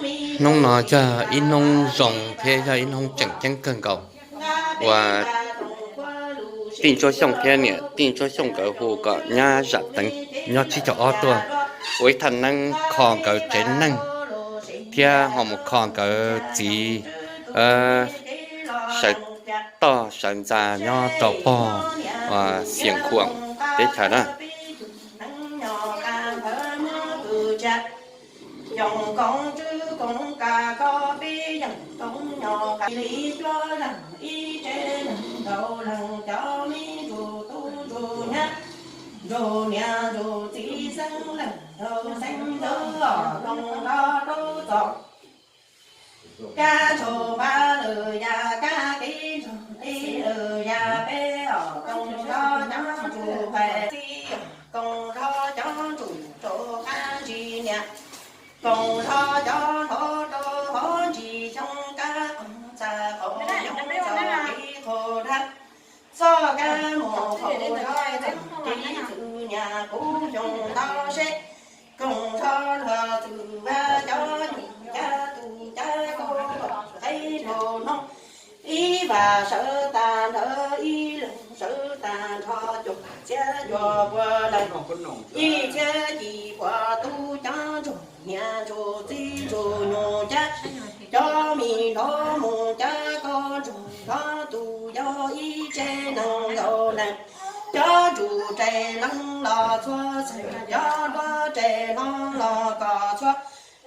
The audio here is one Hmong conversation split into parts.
Hnub no yog ib hnub zoo thiab yog ib hnub tseem ceeb kawg nkaus uas Tij Ntsuab Xyooj thiab niam Tij Ntsuab Xyooj nkawd hu kom nyab Zam Teev nyob tsib caug ob tuaj ua ib thaj neeb kho nkawd tsev neeg thiab ho mus kho nkawd txiv sawv toj sawv ntxa nyob rau pog Xias Khuam teb chaws na. Kab tshau npab lwm yam kab kev nrog teb lwm yam peb os, koom nrog cov ntsuj plig txib, koom nrog cov ntsuj rau qab ntsis niam, koom nrog cov hlob rau hov ntsis xyoo kab qoom txaj qaum xyoo txoj kev qaug dab, txoj kab mus qaug dab txoj kev txwv niam kuv xyoo ntau seb, koom nrog luag txwv vaj cov nyiam cab tus cab kaub qe nraug hnub, ib vas sawv tag nrho ib leeg sawv tag nrho cuaj txhiab cuaj pua leej, ib txhiab ci pua tub cov ntsuag niam ntsuag txiv ntsuag nyuj cab, cov me hlob mus cab koj ntsuag hlob tus yog ib tsev neeg laus neeg, cov ntsuj tsev leej los txhua txhua, cov hlob tsev hlob los kom txhua,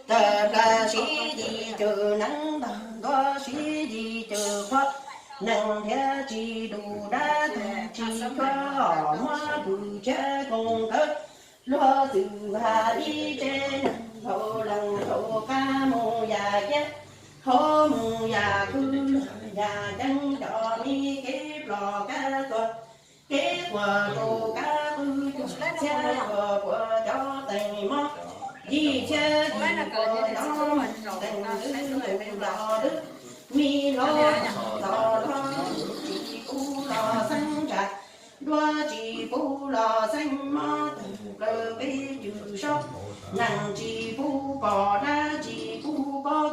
tawm plaws sib yim cwm neev ntag, ntuav sib yim cwm qhua, neeg thiaj tsis dub dab tag tsis cuag, muab pw tshiab koom nkawd, luag txwv vaj ib tsev neeg laus leej thaum qab mus yam kiab, hauv mus yam khwv luag yam ceeb, cov me kev ploj kab tuag, kev quaj rau kab qwj cuaj txhiab cuaj pua cov teem mob, yim txhiab yim pua cov teem lwb nqus los lwb, me hlob los hlob, tsis pub los xeeb ntsha, duab tsis pub los xeeb mob, tawm plaws peb cwm saub, neeg tsis pub pom dab tsis pub pob.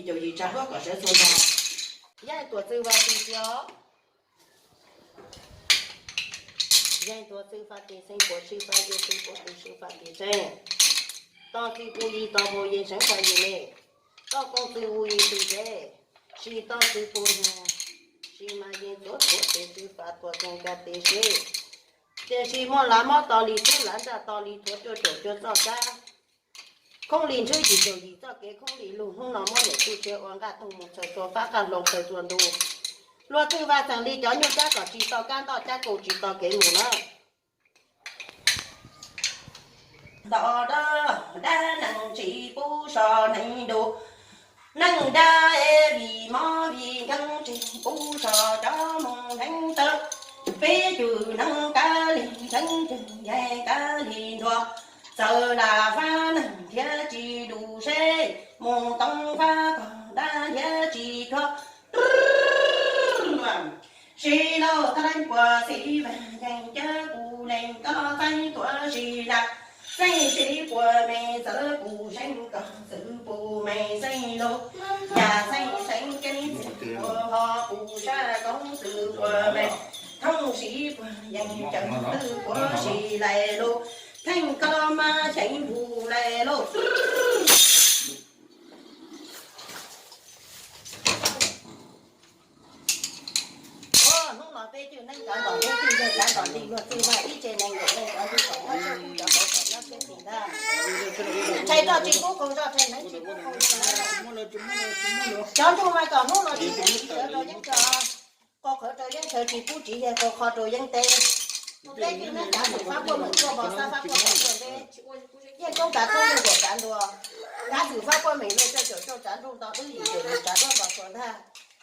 Yaum yim tsa huab kom sawv txhua ntawd. Yeej tuam txwv Vaj Tis xwb os. Yeej tuam txwv Vaj Tis xeeb puas sib fab yus xeeb puas tus sib fab tis tseeb. Toj txwv pus yis toj pus yeej seev fab yus ne. Toj koob txwv pus yis tis tseeb. Tsis toj txwv pus yus, tsis mas yeej tuav tuav tes txwv fab tuam txeeg kab tes seb. Tiam sis muaj lav mob tog li tub lav nraj tog li thuav cuaj caum cuaj txoj kab. Khoob li ntswb yim caum yim txoj kev khoob li lug hnub no muab niam txuj tsiaj ua nqaj toog mus txhaws txhua fab qaj hlau txhaws txhua ntu. Luag twg vaj txeeg li cov nyuj cab kom tsis tau kab ntoj cab kaus tsis tau kev mus na. Nto dab dab neeg tsis pub so neeg du. Neeg dab vim mob vim nkeeg tsis pub so cov mus nkeeg tawg. Peb cug neeg kav li nkeeg cug yaig kav li ntuag. Txawm lam fab neeg thiab tsis du seb mus too fab kom dab thiab tsis cuag. Sib laug thaib puas xib vaj yeej cawg kuv leej koj txeeb tuav sib lag. Xeeb sib puas me txawv kuv seev kom txwv pus me xeeb lug. Yam xeeb xeeb keeb txwv puas ho kuv sab koob txwv puas me. Thooj sib puas yeej cawg twg puas sib laig lug. Theej koj mas xeev lug laig lug. Hnub no peb cwj neeb kav ntom peb cwj yawg kav ntom li luag twg vaj ib tse neeg nkaum leej cov ntug kom nyob tshiab kub cov hauv kom nyob tshiab tis ntag. Ntshai roj tsis pub qaug zog, ntshai neeb tsis pub qaug zog. Cov ntug mas kom hnub no tsis pub tsis sawv rau yeeb rau, qaug qhawv rau yeeb rau tsis pub tsis yawg qaug qho rau yeeb teb. Tus teb cwj neeb kav xwm fab puaj meem tuaj npog xab fab puaj meem tuaj nteb. Yeej koob kav koob yeej kuam kav ntua. Kav xwm fab puaj meem luag cuaj caum cuaj tsav ntuj nto wb yim caum yim tsav duab nto txhua ntag.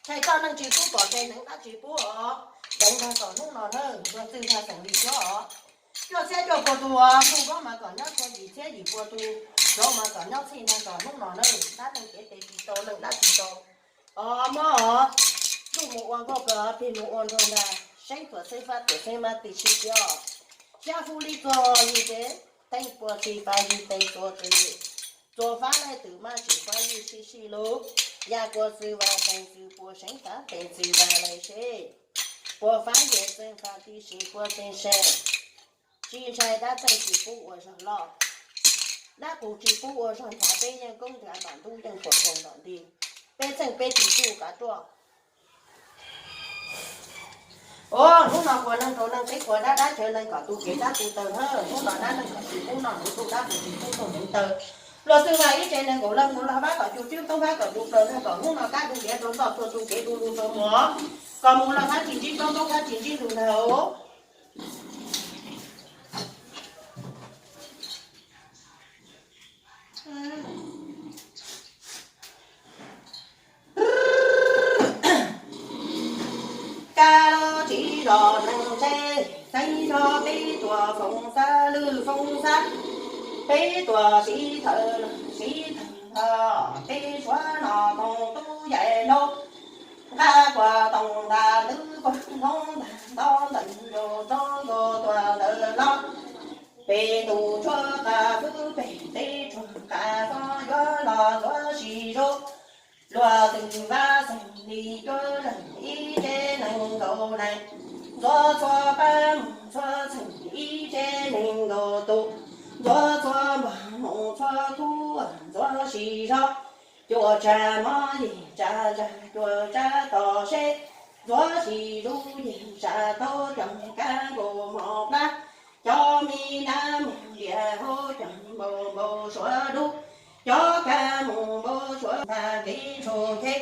Ntshai toj neeg tsis pub pom ntshai neeb dab tsis pub os. Deev ntag kom hnub no na, luag twg ntshai xeem li cuab os. Cuaj txhiab cuaj puas tus, mus nkaub mas kom nyob txhua yim txhiab yim puas tus, rau mas kom nyob txhij ntag kom hnub no na, dab neeg kev tes tsis tau leej dab tsis tau. Os mog, ntuj mus ua nkauj plaws plig mus ua nraug ntag, seeb tuam xeeb fab tuam xeeb mas tis sib tiab. Xyab fub li txog yig tsev, teeb puas tsis fab yig teeb txuas twg, txuas fab leej twg mas tsis fab yig sib sij lug. Yam kuas txwv vas teev txwv puas seev fab teev txwv vas lawm seb, puas fab yig txeev fab tib si puas teev se. Tsis ntshai dab txeeg tsis pub ua zog loj, dab qus tsis pub ua zog nrhav, peb yeej koob nrhav ntom ntub yeej puas koom ntom nti, peb txeej peb tis tsuj kav ruaj. Os, hnub no puas neeg rau neeg, peb puas dab dab chaw neeg kom tu kev dab tu taw na, hnub no dab neeg kom tsis pub noj hmoov, tu dab qus tsis pub noj hmoov taw. Luag twg mas ib tse neeg nkaum leej mus los fab kom cug cwb, koob fab kom cug plaws ntag kom hnub no kab du liav rau ntoj txhua tus kev du lug rau mos, kom mus los fab tsis ntsib koob, koob fab tsis ntsib lug ntag. Kab los tsis los neeg ntshe, xeeb zog peb tuam foom xab lwj foom xab, peb tuam sib thawm sib thawm los peb suav no toog tub yaim nraug, nqa kuas toog ntag lwb kuas ntoob ntag nto ntawm nraug roob nkaus tuaj ntawm los. Peb tus tshuab qas fwb pem teb tshuab qas xob yuav los ntxuav sis zog. Luag twg vaj xeem li cuab leeg ib tse neeg nkaum leej, ntxuav txhua pab mus txhua txheem ib tse neeg nkaum tus, ntxuav txhua npog mus txhua khub ntxuav sis zog. Cuaj tsav mob yim tsav zag cuaj tsav tom seb, ntxuav sis zuj yim tsav taub cov kab nkaus mos plab, cov me nab mus lias hauv cov npau npau suav dub, cov kab mus npau suav ntag kev ntshua kev,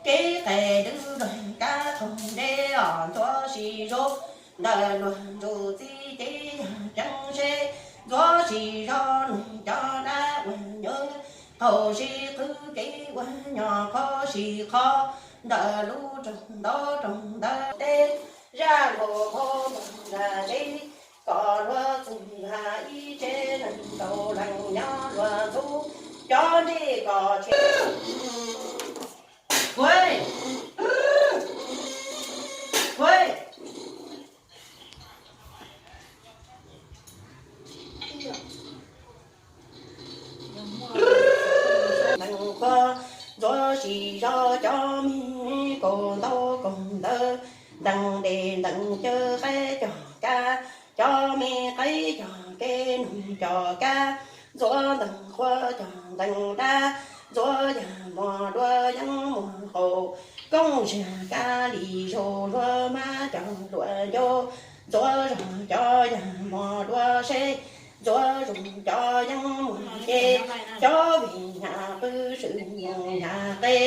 kev qes dwb dog kab qaug nreb os ntxuav sis zog. Ntawm luag ntsuj txiv ces yog ceeb seb, ntxuav sis zog neeg cov dab ua nyuj, qaug sib qwb kev ua nyuj qhov sib qhov, ntawm lub roog ntaub roog ntawd teb, zaj nkaus hauv ntaub zaj zeb, kom luag txeeg nqa ib tse neeg nkaum leej nyob luag ntxub, cov ntsej kom tshe. Neeg koj ntxuav sis Zov cov me kaus ntaub kaus ntawv, ntees dej ntees cawv qaib cog kab, cov me qaib cog kev noog cog kab, ntxuav ntees quav cog ntees dab, ntxuav yam mos dua yeeb muag qaus, koob zag kab li zaug luag mab cog luam ncauj, ntxuav zog cov yam mos dua seb, ntxuav zog cov yeeb muag ces, cov vij nyaj qwb swm mus nyaj qe,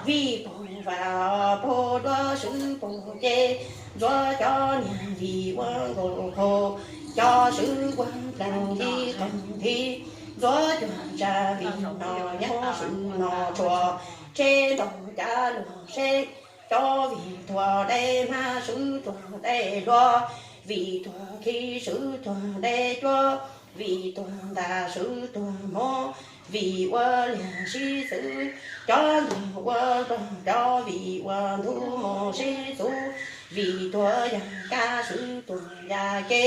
vij paug vam paug dua swb paug ces, ntxuav cov niag vij ua nkaus qhaus, cov swb ua plees li qeeg thiv, ntxuav cuag tsa vij no yeeb swm no tshua, tsheb nraug cav luag seb, cov vij tuag dai mab swb tuag dai luag, vij tuag khi swb tuag dai cuab, vij tuag ntas swb tuag hmoob, vij ua liag sib xwb, cov ntug ua nrog cov vij ua ntug mus sib xwb, vij tuag yag kab swb tuag yag ke,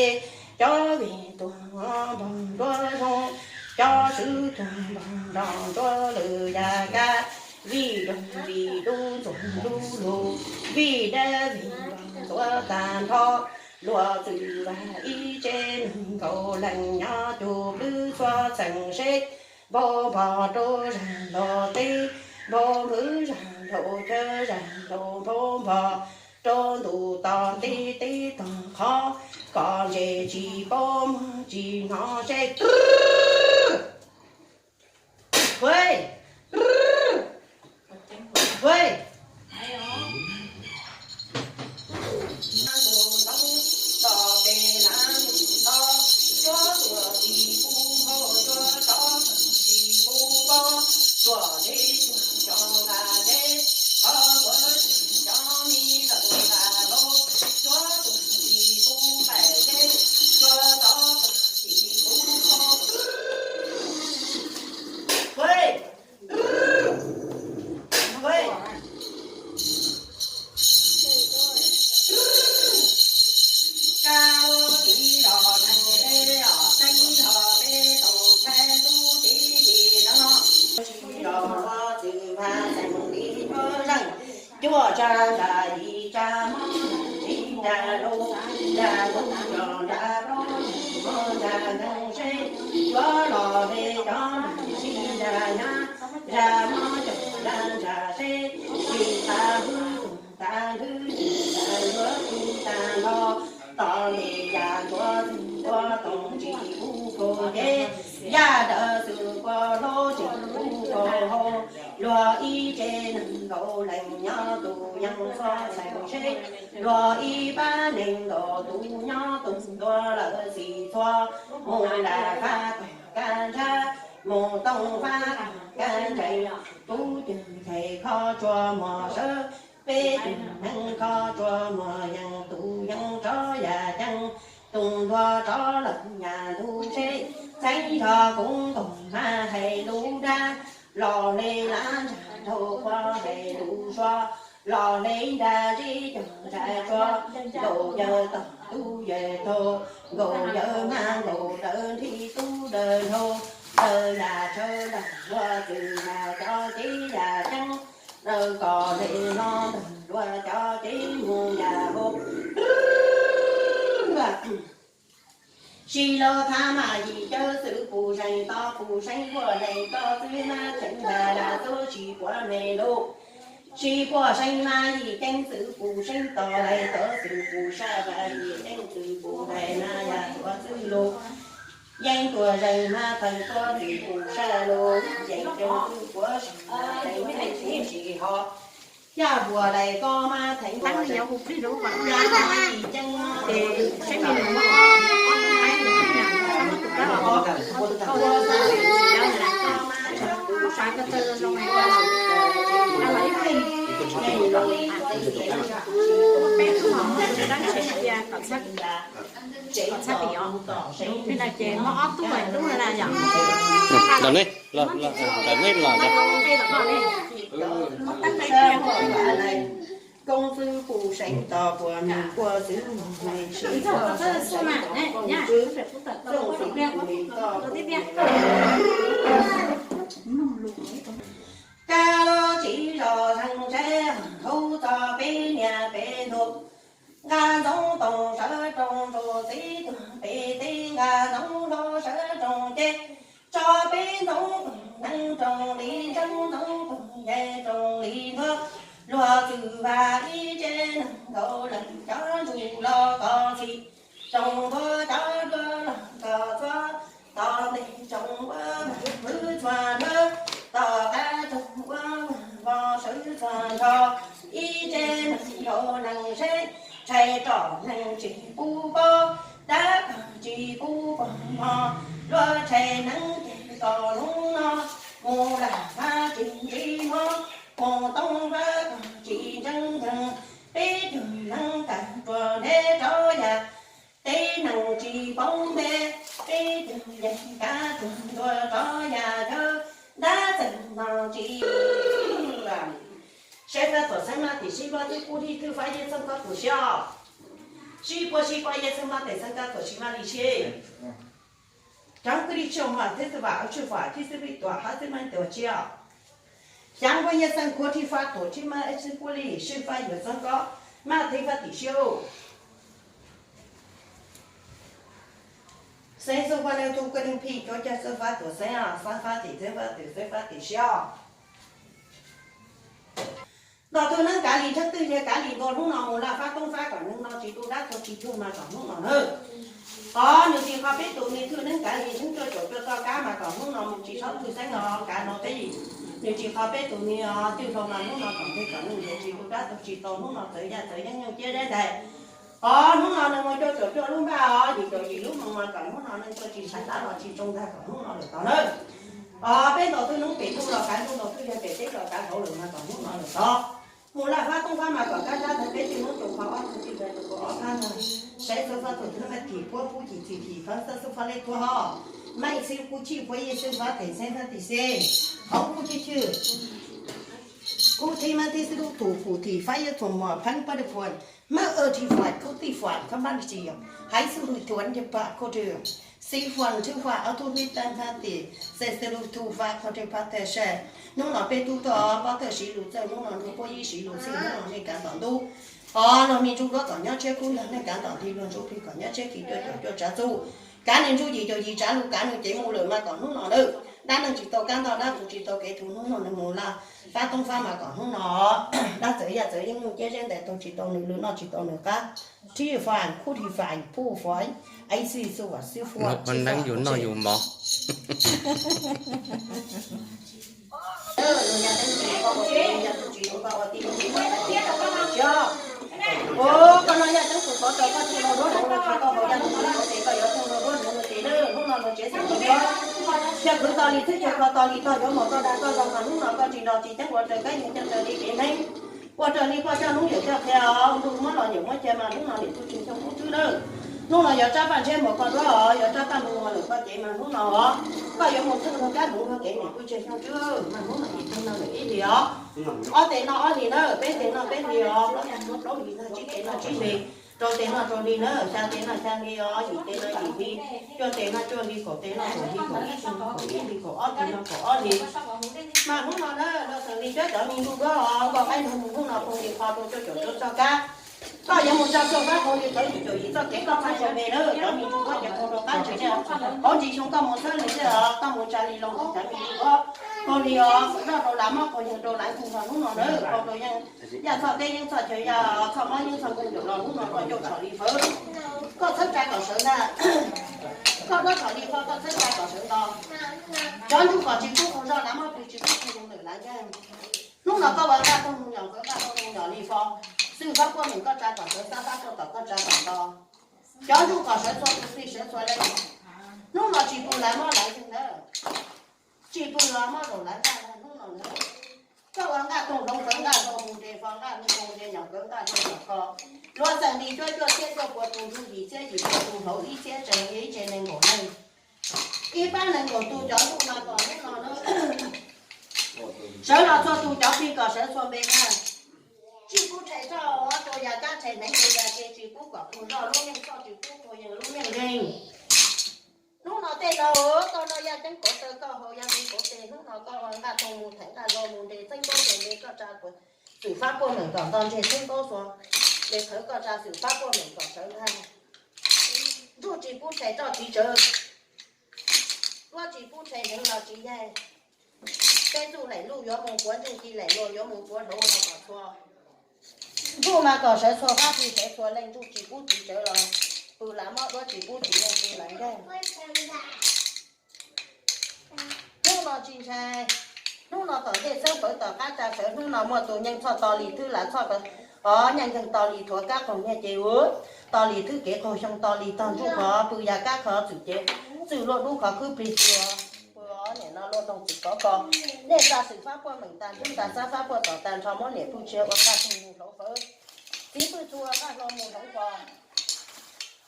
cov vij tuag npog nruab zoov, cov swb tuag npog nrog nruab lwm yag kab, vij doog vij dub ntxuag dub lug, vij dab vij npog ntxuav tag nrho, luag txwm vam ib tse neeg nkaus leej nyob cug plwb txhua txheem seb, npau npog rau zag nrog teb, npau npwv zag nraum chaw zag nraum npau npog, rau ntuj tog teb teb tog qhov, kom ntses tsis paub muag tsis hnov seb. Hu, hu, Cuaj tsa nra yim tsa mob tsis nra lus, nra lus yog nra plaub mob nra nkeeg seb, yuav los li cov sib nra nyab, nra mob cov nra nra seb, tsis tas hwj tus tas hwj tsis tas yuav tus tas nrho, tos li yam ntuav ua toom tsis pub kaus ces, yaj dawb xwm kua hlaub tsis pub kaus hau, luag ib tse neeg nkaus leej nyob tus yeej txhob xeem seb, luag ib pab neeg nkaus tus nyob tus ntuav lawm xim txhua, mus nram fab tom kab nrab, mus tooj fab tom kab ntsees, tub cwg ncaig kho tsua muag sawv, peb cwg neeg kho tsua muag yees tus yeej rov yam ceeb, tus ntuav rov lawm yam ntug seb, txheeb zog kuv nkaus mas hais lus dab, los li lab ntsag nraug qhuav hais lus sua, los li nra zeb cog nra tsua, nkaus yawg tom tub yawg taug, nkaus yawg mag nkaus dawb nrhib tub dawb nraug, dawb yam tshaw dawb luag txwm yam cov cev yam ceeb, dawb kom li no dawb luag cov cev mus yam hauv. Sib laug thab maj yim cawv xwm pum zeeg to pum seeb puaj leej koj xwb mab theem nta las txuj tsis puav leej lug. Sib puaj seeb mab yim ceeb xwm pum seeb to lais tod xwm pum saj vas yim ceeb xwm pum lais na yam tuav xwb lug. Yeeb tuaj zeeg mab theem tuaj xwm pum saj lug, yeeb ceeb xwm puav seeb mab theem tib si ho. Yaj puav lais koj mab theem tuaj zeeg, yaj mab yim ceeb mab ces seeb li nus mab ob, ob mab theem nta tus kab los ob, ua xwb koj mab tshaj kuv sab koj tawg zoo li koj los, a los ib pliag, peb tug los muab tus dab tsheb cia kom txhab, kom txhab pim os. Peb no ces muab ob tug tub na yom. Los ne, los, los, los ne, los ne. Koob xwb pum seeb to puas nug puaj xwb mus hais sib puaj seeb to koob xwb, txooj xwb pum li toj pum li. Kab lub tsis zos zeeg tsheb hauv txog peb niam peb ntuj, nqa ntxoov toom sawv rooj ntsuj txiv tuag pem teb, nqa ntxoov hlob sawv rooj ceb, tso peb ntxoov toom nees rooj li ntseeb, ntxoov toom yaj rooj li ntuag, luag txwm vas ib tsev neeg nkaus leej, cov ntsuj los kos txhim, tsoom ntuag cov duab los kos txhuab, tom ntej tsoom ua hwv txhua ntuag, tom qab tsoom ua vos sawv txhua nrho, ib tsev neeg nkaus leej seb, tshais roj neeg tsis pub pob, dab kog tsis pub pog mog, luag tshais neeg ces kom hnub no, mus lam fab tsis ntsib mob, mus toob fab kog tsis ntseeb nkeeg, peb cug neeg kawg ruam ntev rov yam, teb neeg tsis poob npe, peb cug yeej kab ruam ntuag rov yam yawg, dab txeeg no tsis Saib fab tuam xeeb maj tim sib pab twb kub lig twb fab yej txeeg kab tuam siab, sib puab sib pab yej txeeg maj tes xeeb kab tuam sib maj li sib. Cov kwj li tsis mas thib xwb vam, tsis vam thib xwb li tuam hab xwb maj tuam tsiab. Xyaav npuab yej txeeg kuab thib fab tuam thib maj ib xwb kub li sib fab yuav txeeb kab maj thib fab tim siab. Xeeb xeeb fab leej tub koj leej phij cov cag xeeb fab tuam xeeb, xeeb fab tim xeeb fab tim xeeb fab tim siab. Nto thwj neeb kav li thwj twg yog kav li ntua hnub no mus laj fab toob fab kom neeg no tsis tu dab tuag tsis tuag mas kom hnub no nawb. Os, nws tsis qhov peb tus me thwj neeb kav li neeb cuaj caum cuaj txoj kab mas kom hnub no mus tsis txhob twg xeeb os kav no peb. Nws tsis qhov peb tus me os twj hlau mas hnub no kom nteg kom neeg tsis tu dab tuag tsis tau hnub no txawv yaj txawv yeeb nyuj ciab zeb ntais. Os, hnub no neeg mus cuaj caum cuaj lub npaj os, yim caum yim lub moos mas kom hnub no neeg tuaj tsis ntshai dab los tsis tsoo ntag kom hnub no lawm tod nawb. Os, peb ntaus twj neeb pem ntuj los kav ntuj, ntaus twj yog pem teb los kav hauv lawm mas kom hnub no lawm tod. Mus laj fab toob fab mas kom kab sab tag peb twj neeb tsoom qhov ob tug twj yog tus kaum ob phab ntag. Saib xub fab tug thwj neeb mas thim puab pub cim txim thim fab xab xub fab lej tuab hos. Maj ib xib kub chij puab yej xwb fab them xeeb fab tim xeb. Qhov kub chij chwj kub thib maj thib xwb lub tus pum thim fab yej txoom mom pheeb pab dej phuam. Maj w thij fam kub tij fam khab maj ris haiv xub lwj thuam ncej pam kub rwg xib fam thwj fam ob tug lwj tab fab tim xeeb xwb lub tug fab kub rwg pab tag sab. Hnub no peb tub tuaj pob tawj siv lus txawj, hnub no nrug puab yib siv lus txwj, hnub no nej kav tom ntub. Os, luag me ntsuj duab kom nyob tshiab kub, luag neej kav tom nti, luag ntsuj plig kom nyob tshiab kis cuaj caum cuaj tsav txuj. Kav niag ntsuj yim caum yim tsav lus kav nws cev mus lawm mas kom hnub no nawb. Dab neeg tsis tau kab ntog, dab tug tsis tau kev tug, hnub no nws mus laj fab toob fab mas kom hnub no. Dab txawv yaj txawv yeeb nyuj ciab zeb ntais taug tsis tau nws lwm, noj tsis tau nws qab. Thij fam kub thij fam puj fam, ib xib xub vam xib fam, neeb yus noj yus mov. Koj no yaj teeb tus pov tau koj tug no duab hneev no ces koj yuav tug no duab hneev no ces lawm, hnub no nws tsev xeem tsis tau. Yog khwv tau li thwb, yog kho tau li tog, yuav mus tau dag tau zoo, mas hnub no koj tsis nrog tsis ceeb ua raws kab yeej coj raws li kev neeb, ua raws li koj coj hnub yawm coj qhia os, ntuj muab los yawm muab cia mas hnub no niam kuj tseg xyoo kub tswb lawm. Hnub no yuav tsab paj ntshiab mus koj duab os, yuav tsab paj mus ua lawm koj cev mas hnub no os, koj yuav mus txhwj nrog kab hmoov nrog kev niam kuj tseg xyoo tswb mas hnub no ib tug no lawm ib hlis os. Ob tes no ob hlis na, peb tes no peb hlis os, plaub tes no plaub hlis, tsib tes no tsib hlis, rau tes no rau hli na, xya tes no xya hli os, yim tes no yim hli, cuaj tes no cuaj hli, kaum tes no kaum hli, kaum ib tes no kaum ib hli, kaum ob tes no kaum ob hli. Mas hnub no na, luag xeem li cuab cov me ntsuj duab os, koj qaib nrog mus hnub no poob li qho rau cuaj caum cuaj txoj kab. Koj yuav mus tsa txuag fab poob li tawv yim caum yim txoj kev, koj tsa txuag npe na, cov me ntsuj duab yuav poob rau qab ntsis xwb. Hauv ntsis xyoo koj mus xwb li xwb os, koj mus tsa li loo cov me ntsuj duab. Poob li os, roj rau lav mob, poob yog rau lav ntug los hnub no na, poob rau yeej yaj txhoj teb yeej txhoj chaw, yaj txhoj mob yeej txhoj nkeeg ncaum los hnub no koj coj tshom li fawv. Koj txhawb tsa kom sawv ntag. Koj duab tshom li fo, koj txhawb tsa kom sawv ntag. Cov ntsuj kom tsis pub poob zoj, lav mob pw tsis pub poob zoo lawm lav nkeeg. Hnub no koj ua nqaj toog mus nyom, nkawd nqaj toog mus nyom li fo. Xwb fab kuaj meem koj tsa kom sawv, xab fab kuaj tom koj tsa kom nto. Cov ntsuj kom sawv txhua tus txij sawv txhua leej. Hnub no tsis pw lav mob lav nkeeg na. Tsis pw lav mob zaum lav nkeeg hnub no na. Koj ua nqaj toog hloov, nkawd nqaj hloov mus nte fo, nqaj hloov mus nte nyom, nkawd nqaj hloov nyom ko. Luag xeem li cuaj cuaj txhiab cuaj puas tus, ntsuj yim txhiab yim puas tus, hauv ib txhiab tsev, ib tsev nees nkaum leej. Ib pab nees nkaum tus cov ntuj no kom hnub no na. Sawv los txhua tus cov plig kom sawv txhua npe na. Tsis pub rhe roj rau yam kab, rhe hneev rau yam ke, tsis pub kom pug zoj lub yeej txhoj, tsis pub pug yees lub yeej nkeeg. Hnub No tej no, koj noj yaj ceeb kauv taw koj haus yaj ceeb kauv tes, hnub no koj ua nqaj toog mus theem nqaj hlau mus nres txheeb ntaub tes nres koj tsa xwm fab puaj meem kom nto ntseg txheeb ntaub xuas, nres qhawv koj tsa xwm fab puaj meem kom sawv ntag. Ntsuj tsis pub tshais roj txiv tsawv, duab tsis pub tshais heev los tsis yaig. Peb txuj laim luj yuav mus puav ntsuj, ci laim luag yuav mus puav hlau los kom txhua. Ntsuj mas kom sawv txhua fab txhia sawv txhua leej, ntsuj tsis pub txiv tsawv los pw lav mob, duab tsis pub txiv neej pw lav nkeeg. Hnub no tsis ntshai, hnub no tom ntej xeeb pawv tom qab tsa sawv, hnub no muaj tus nyeej txhoj to li thwb lav txhoj, o nyeej nkeeg to li thuav kab qaug nyiaj ces ua, to li thwb kev qaug xyoo, to li tog ntsuj qhov pw ya kab qhov txwm ces txwj luaj dub qhov khwb plig xwb. Pw o niam no luaj ntoog txwm kov ko, nej tsa xwm fab puaj meem tas ntsub tas xab fab puaj tom tas nrho muab niam pwj tsia ua nqaj txheej mus hloov fawv, txiv pwj txhua nqaj hlau mus hloov ko.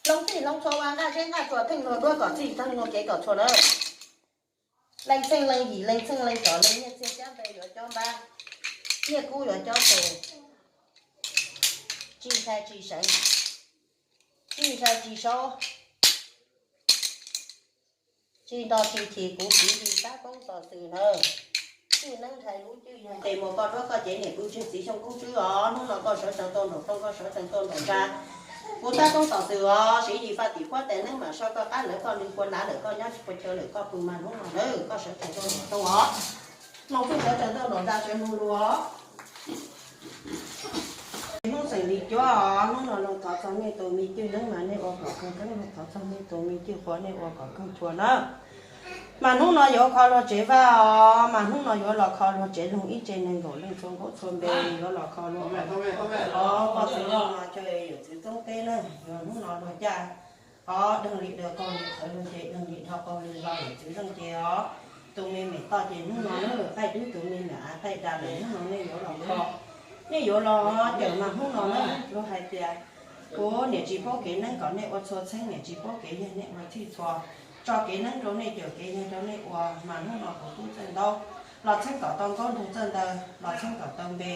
Hloov txij hloov txhua ua nqaj zeb nqaj tsua theej luag duab kom txij theej luag kev kom txhua na. Leej txheej leej yim leej txheej leej tom leej nyiaj txiag cab npe yuav cob npab, nyiaj kub yuav cob tes, tsis ntshai tsis seev, tsis ntshai tsis saub, tsis nto tsis chim kuv txiv li tab koob tom xwm na. Txwj neeb ntshai lub cwj yog tes mus koj duab koj cev niam pw tseg txiv xyoo kub tswb os, hnub no koj sawv tsees tuaj nraum rooj koj sawv tsees tuaj nraum ntsa. Kuv tab koob tom xwm os, siv yim faj tim huab tais neeb mam soj koj qab lawm koj lw kua lav lawm koj nyob tsis pua chaw lawm koj pw mas hnub no na koj sawv tsees tuaj nraum rooj os. Hnub txwj sawv tsees tuaj nraum ntsa sawv nug lus os. Hnub xeem li cuab os, hnub no luag thov txog nej tus me cwj neeb mas nej ua kom kawg keeb, luag thov txog nej tus me cwj qhua nej ua kom kawg tshua na. Mas hnub no yuav kho luag tsev vaj os, mas hnub no yuav los kho luag tsev loog ib tse neeg nkaum leej txhua nkaub txhua npe, yuav los kho luag os, koj txiv no chaw yawm txwv txoob teb na, hnub no luag caj os, deeg li daws qaug li qhawv luag ces deeg li dhau qaug li lo yawm txwv zeej ces os. Tus me mem toj ces hnub no na, qaij dub tus me mem av qaij da lawm hnub no nej yuav los kho, nej yuav los cawm mas hnub no na, luag hais tias kuv niam tsis paub kev neeb kom nej ua txhua txheeb, niam tsis paub kev yawg nej ua txhij txhua, tso kev neeb rau nej cawm kev yawg rau nej ua, mas hnub no kuv tub txawj ntaub los txheeb kom tau nkaub nrug txawj ntaw, los txheeb kom tau npe,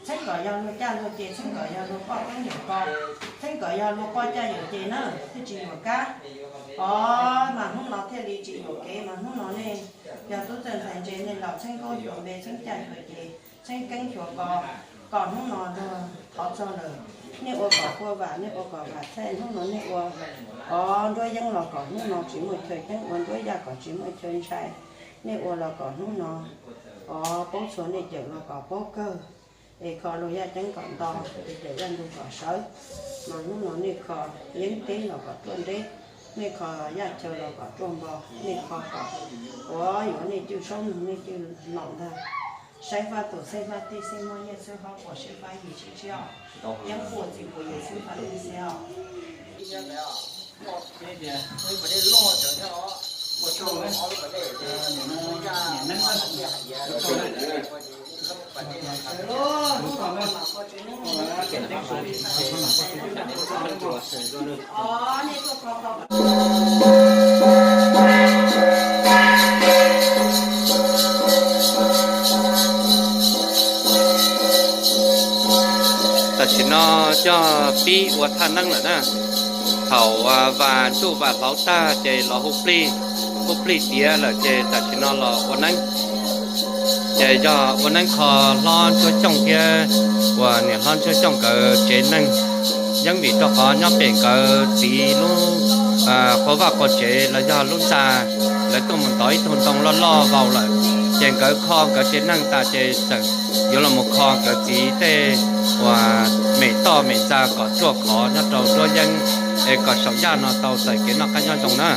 txheeb kom yog luag caj luag ces, txheeb kom yog luag poj keeb yawm ko, txheeb kom yog luag poj caj yawm ces na, thiaj tsis yuam kab os. Mas hnub no thiaj li tsis yuam kev, mas hnub no nej yog tub txawj ntxhais ntse nej los txheeb nkaub xyuas npe, txheeb caj xyuas ces, txheeb keeb xyuas ko, kom hnub no luag thov txog lawm, nej ua kom puaj vam, nej ua kom vam txhaij, hnub no nej ua os nruab yeeb los kom hnub no tsis muaj chaw ceeb, ua nruab yaj kom tsis muaj chaw ntshai, nej ua los kom hnub no os paub txhua, nej cawm los kom paub kawg, es kho luag yaj ceeb kom nto, es cawm yaj ntug kom sawv. Mas hnub no nej kho yeeb teb los kom ruaj nreb, nej kho yaj chaw los kom ruaj npo, nej kho kom ua yuav nej cwj saub nug nej cwj nom ntag. Saib fab tus xeeb fab tij xeeb muaj nyiaj xeeb hob quas saib fab yim sib tshiab, yeeb quas txiv quas yawm xeeb fab tij xeeb os. Tam sim no coj pib ua thaj neeb lawm na. Thaum vas ntsuj vas hlauv tag ces los hu plig, hu plig tiav lawm ces tam sim no los ua neeb. Ces yog ua neeb kho hlob Ntsuab Xyooj thiab uas niam hlob Ntsuab Xyooj nkawd tsev neeg. Yeeb vim rau qhov nyob pem nkawd txiv lub qhua vaj qhua tsev los yog lub ntxa, lawv tuaj mus ntov ib tug ntoo loj loj vau lawm, ces nkawd kho nkawd tsev neeg tas ces tseem yuav los mus kho nkawd txiv tej uas mem toj mem ntxa kom ruaj khov nyob rau nruab yeeb, es kom saum yaj no tau txais kev noj qab nyob zoo na.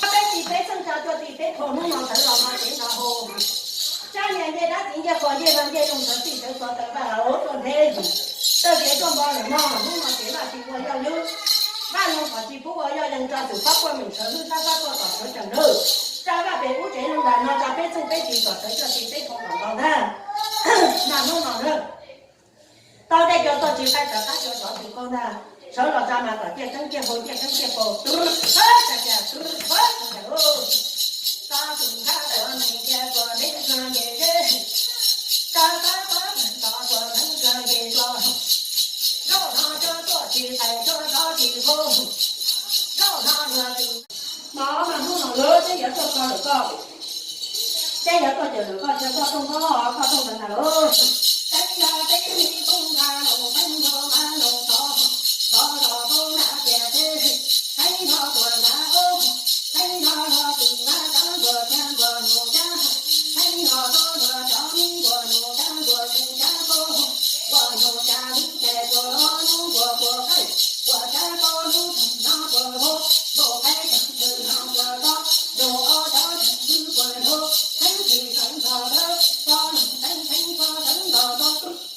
Peb tis peb txheej tso cuaj tis peb phaus hnub no sawv los no kev nrog hu. Sab niag ncej dab txiv ncej qos ncej vaj ncej loog sawv txij sawv xov tawm vaj hauv tuaj ntheb yus. Txawj kev tuaj npo lawm no, hnub no kev vaj tsis ua yoj lub, vaj loog qhov tsis pub ua yoj yees tso tus fab quaj meem sawv hwj fab fab quaj kom sawv tsees lawm. Rau vaj pem ub tsev loog nram no tso peb txheej peb tis kom sawv cuaj tis peb phaus kom nkaus ntag. Mas hnub no na, tau dej cua tuaj tsis qaij tawv qab cua rov tsis qaug ntag. Sawv los tso mas kom ciaj keeb ciaj hau ciaj keeb ciaj paus. Tso tus nqa tuas neeg cia tuas neeg tso nce zeb, tso tso tuas neeg tso tuas neeg tso nce zos. Zaum no cua tuaj tsis qaij cua rov tsis qaug, zaum no luag tus mov mas hnub no lawv teb yuav tuaj kho lawm koj. Teb yuav tuaj cawm lawm koj, cia koj tooj koj, koj tooj ntawd ntag lauj. Teeb yog teeb li tooj ntag lauj, teeb yog mas lauj tod, tod los tod nrad tias teb, teeb yog tuaj nrad ub, teeb yog luag tus nrad cov nkuas cag nkuas nyuj cab, teeb yog tod luag cov mi nkuas nyuj cab nkuas tus cab koj, nkuas nyuj cab lub ces nkuas lub nkuas nkuas qaij, nkuas cab koj lub tag no nkuas hu, nkuas qaij tag tag no nkuas tod, nkuas ob cov tag twg nkuas nrho, teeb tsis teeb nrho lawm,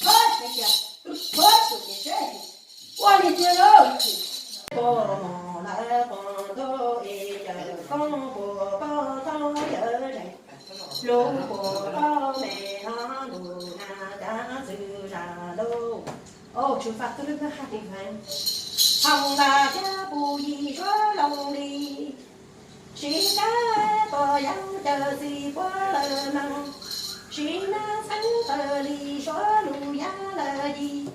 koj teeb teeb koj teeb nrho koj, ua li tiag lauj. Puas mos lawv qos ntuj es yawm koob puas pom txob yawm zeeg, lub puas pom me ho lub na cav txwv zam lub. Au, tsw faj twb lub kab haj ti hais. Hoo nta thiab pus yim suav loo li, siv kab pom yam cawm txim puav lawm meej, siv nab xeeb tawm li suav lus yam lawm yim,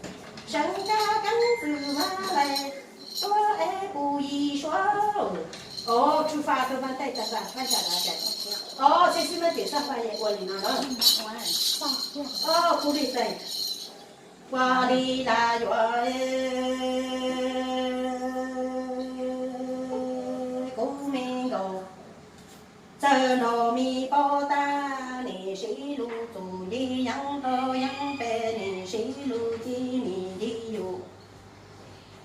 seev kab keeb txwm vaj lais, tuab es pus yim suav. Au, tsw faj twb faj tej tag faj faj tsa da cais. Au, txhij xwb mab tim xaj faj yam ua li no na. Au, kuv li tais. Ua li cas yuav kuv me nkaus, txawm nrog me paub tag, nim sib lus txuj nci yeeb rau yeeb pem, nim sib lus ci nim nci yus.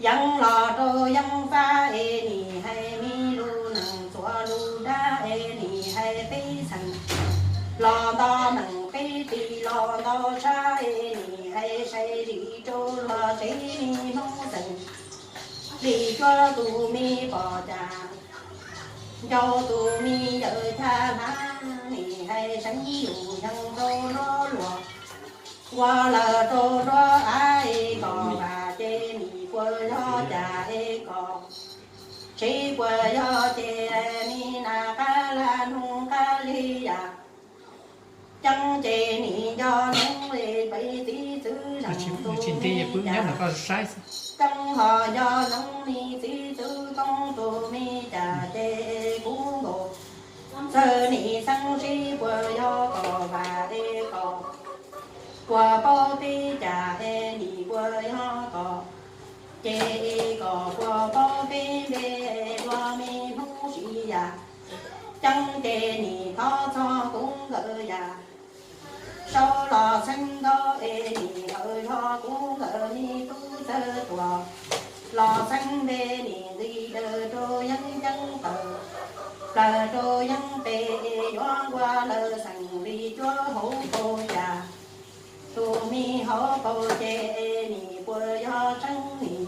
Yeeb los rau yeeb fab es nim hais me lus neeg, txhua lus dab es nim hais peb xeem. Los nto meem peb tis los nto tshab es nim hais sai zim rau luag tsev me Hmoob xeem. Li cuab tus me pom cas, ncau tus me yawm chaj hlab, nim hais seev yus yees rau nruab luag, ua lawm rau nruab av es kom vam ces nim puas yog cas es kom tsev puas yog ces me nas qab lag nug qab li yam. Ceeb ces nim nco neeb li peb txiv txwv zeem tus me yam. Ceeb ho nco neeb me txiv txwv koob tus me cas ces kuv nkaus. Txawm nim xeeb sib puas yog kom vam es kom puas paub peb cas es nim puas yog kom, ces es kom puas paub peb npe es luag me Hmoob siv yam. Ceeb ces nim thov txog kuv nkawd yam. Sau los xeeb ntaub es nim hawm zog kuv nkawd me tub txawj tuam. Los xeeb npe nim nqis daws rau yeeb ceeb tawm, plaws rau yeeb pem es yuav nqua lawm xeem li cuab hauv paus cas. Tus me hauv paus ces es nim puas yog tseeb nim,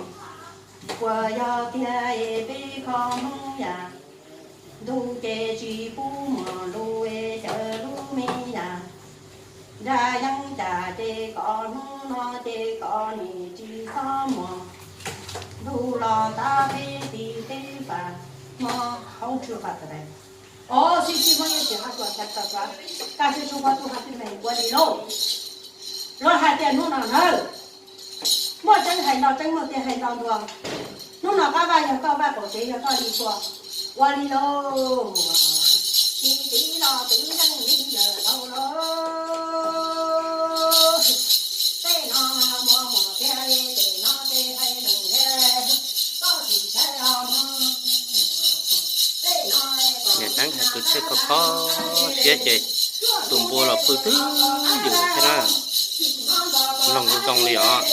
puas yog tiag es peb kho Hmoob yam. Ntug ces tsis pub muaj lus es cawm lub me yam. Nra yeeb cas ces kom hnub no ces kom nim tsis txhob muaj. Ntug los tav peb tis peb fam, hmo hauv tshwj fam tas dais. Au, sib sib Hmoob yeej tsis haj tuam tas Tag su su pov tus has tij me ua li lauj. Luag hais tias hnub no nawb, muaj tseeb hais ntau tseeb, muaj tiag hais ntau ntuag. Hnub no qab vaj yog koj vaj, qaum tsev yog koj li txhua. Ua li lauj, tsis txiv los twv zeej li yawm dhau lauj. Tej no muaj muaj tiag li, tej no tej hais neeg thiab, koj tsis txhawj los mog. Niam Teeb hais kwv txhiaj kho kho siab ces tus npua los pw twb ywm thiab na. Mloog zoo zoo li os.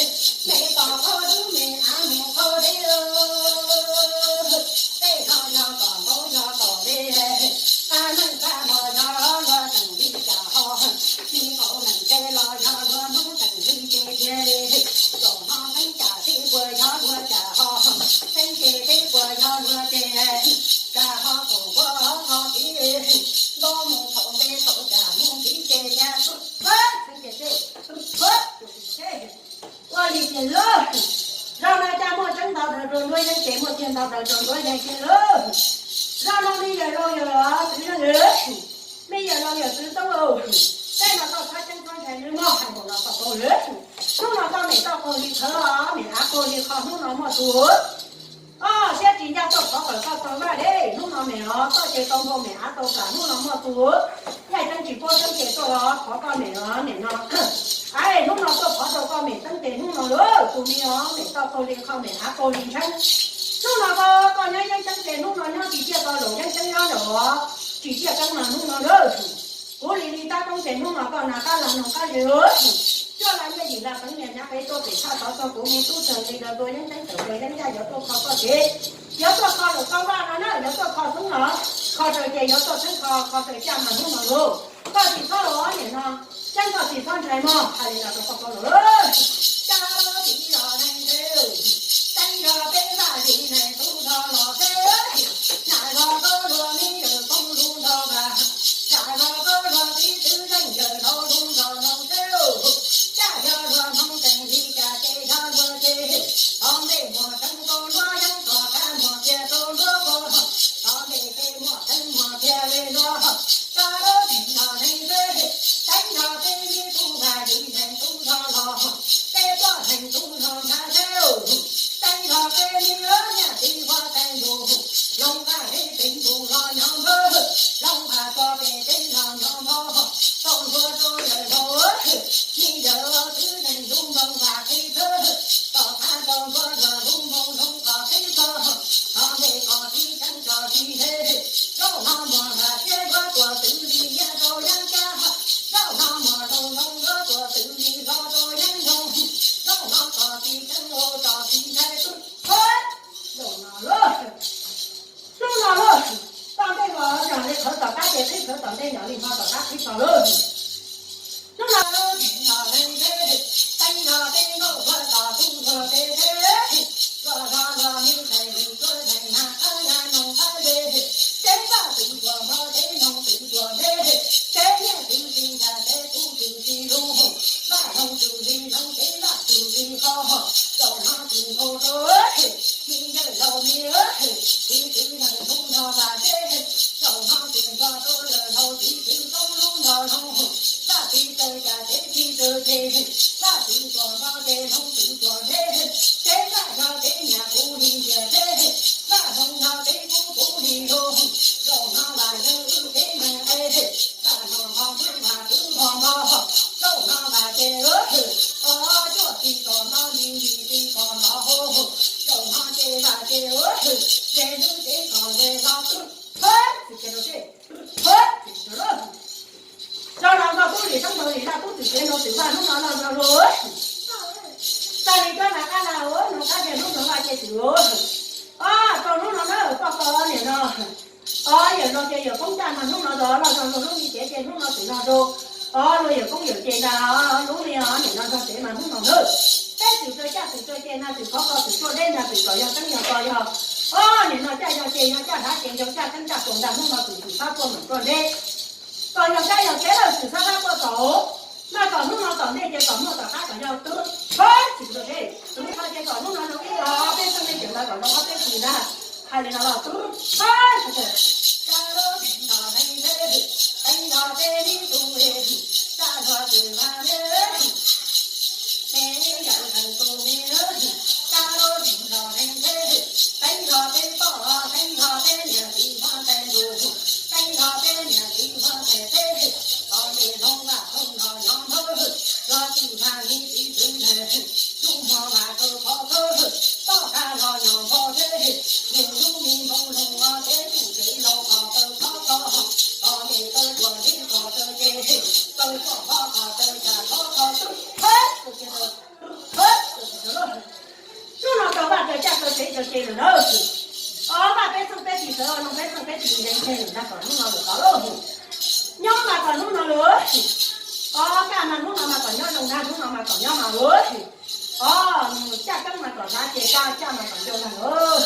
Ua li tiag lauj, zaj no cas muaj tseeb ntau daws rau nruab yeeb ces muaj tiag ntau daws rau nruab yeeb tiag lauj. Zaj no me yawm laus yawm txwv, me yawm laus yawm txwv tub, tej no koj txhob ceeb txhob ntshai nawb mog, hais npaum no koj paub lawm. Hnub no koj mem toj qaug li qhov, mem av qaug li qhov, hnub no muaj tus Os, siab tsis ncaj tuaj phov kawm koj tau vaj deb, hnub no mem os, toj ces tau npau mem av tau kam, hnub no muaj tus Yaj Ceeb tsis paub tseeb ces tuaj phov koj mem os, mem no. Ai, hnub no tuaj phov rau koj mem teeb tes hnub no lauj, tus me os, mem toj qaug li qhov, mem av qaug li ntsheb. Hnub no koj, koj nyob yeeb teeb tes hnub no nyob tsis ciaj, koj zaum yeeb teeb nyob zaum os, tsis ciaj teeb no hnub no lauj. Kuv li li tab koob ces hnub no koj nas qab lag noog qab zes lauj. Cuaj lag nyiaj yim lag peev nias nyav qev tuaj pem tshaj tov txog kuv me tub txawg li los tua yeeb teeb tawm tua yeeb yaj yuav tuaj kho koj ces yuav tuaj kho lawm koj vaj no na, yuav tuaj kho xeeb los kho raws ces yuav tuaj xeeb kho, kho raws caj mas hnub no lauj. Koj tsis txhob los niam no, ceeb koj tsis txhob ntshai mog, hais li no rau koj paub lawm. Caj los tsis los neeg ntshe, teeb nrog peb vaj li neeg tub nrog los seb, nam los koj luag me yawm koob lub nrog vas, nam los koj luag tib tw leej yawm dhau lub nrog noog seb, caj yog luag hmoob teem li cas ces yog luag ces, thov ntej muag teeb rau luag yeeb, thov qab muag tiag rau luag pog, thov ntej tej muag teeb muag tiag li luag. Caj los tsis los neeg ntshe, teeb nrog peb me tub vaj li neeg tub nrog los, peb tuaj neeg tub nrog ntshav seb, teeb nrog peb me nyab txiv huab teeb ntuj, looj qab peb teeb ntuj los nyob npawg, looj qab txog peb teeb los nyob npawg, tau ntuag rau yawm laus, me yawm txwv neeg lub npoo vaj qhib plawg, tom qab tau ntuag rau lub npoo looj qab qhib plawg, thov ntej koj tib teeb tso tsis nthe, zaum no muag vaj siab luag tuaj twv li nyiaj rau yeeb caj, zaum no muag zoo zoo luag tuaj twv li hlo rau yeeb zoo, zaum no koj tib teeb tso tsis nthe, zaum no lauj. Hnub no lauj, tom ntej los yog li qhov tom qab ces qhib plawg, tom ntej yog li hmo tom qab qhib plawg lauj. Hnub no lauj, teeb nrog leej ntshe, teeb nrog peb nkauj huab tos tub nrog peb theb, luag zog luag me ntxhais lwm tuaj zeeg nas qab yag noog qab ze, teb vaj twb tuaj hmo teb noog twb tuaj ntshe, teb nyiaj twb tsis ntshai teb kub twb tsis lug, vaj noog twb tsis noog teb vaj twb tsis qhov, zaum no twb nkaus rau, me yawm laus me, tib tw neeg tub nrog vaj seb, zaum no twb nkaus rau yawm laus tib tw tub lub nrog noog, vaj tib tawg cas teb tib tawg ces, vaj tib tuaj hmo ces noog twb tuaj ntshe, teb vaj yog teb nyiaj kub li ntiaj teb, vaj noog yog teb kub kub li lug, zaum no vaj yog wb teb neeg es, vaj no ho wb vaj twb nkaus nkaus, zaum no vaj ces, o, cuaj tib kom no li yim tib kom no hauv, zaum no ces vaj ces, ces wb teb kom ze los tub, hab, tsis ces rau seb, hab, tsis ces rau lauj. Los los nkauj tub lim sab nraud lim zaj tub txwm tsev nraud txwm vaj hnub no los los lauj. Tag li cov nas qab lag ua noog qab ze hnub no vaj ces txwm, o, tau hnub no na poj koj niam no. O, yawm laus ces yawm poob caj mas hnub no los los zog luag lub me cev ces hnub no txwm los rau, o, luag yawm poob yawm ces ntag, lub me o niam no zog tsev mas hnub no na. Peb txwm tsaws caj txwm tsaws ces na txwm khov kho txwm tuaj deb ntag txwm kom yog teeb yog ko yog, o, niam no caj yog ces yog caj dav ces yog caj teeb caj kaus ntag hnub no txwm txwm fab tuaj meem tuaj deb. Kom yog kab yog kev lawm txwm fab fab tuaj txaus, mas kom hnub no tom ntej ces kom muaj tom qab kom yog tub, tub qho ces kom hnub no zoo ib los peb txheej nej cawm ntawd kom zoo ob peb txwm ntag. Hais li no los tub, tub qho, tub qho, tub qho, Hnub no tau vaj tau caj tau tsev tau ke lawm na. Ob, vaj peb txooj peb tis tawv, loog peb txooj peb tis ntse ntse lawm na, kom hnub no lawm tod lauj. Nyob mas kom hnub no lawm. Ob, kaj mas hnub no mas kom nyob zoo na, hnub no mas kom nyob mas lawm. Ob, caj keeb mas kom hnav ces kaj, caj mas kom ncau na lawm.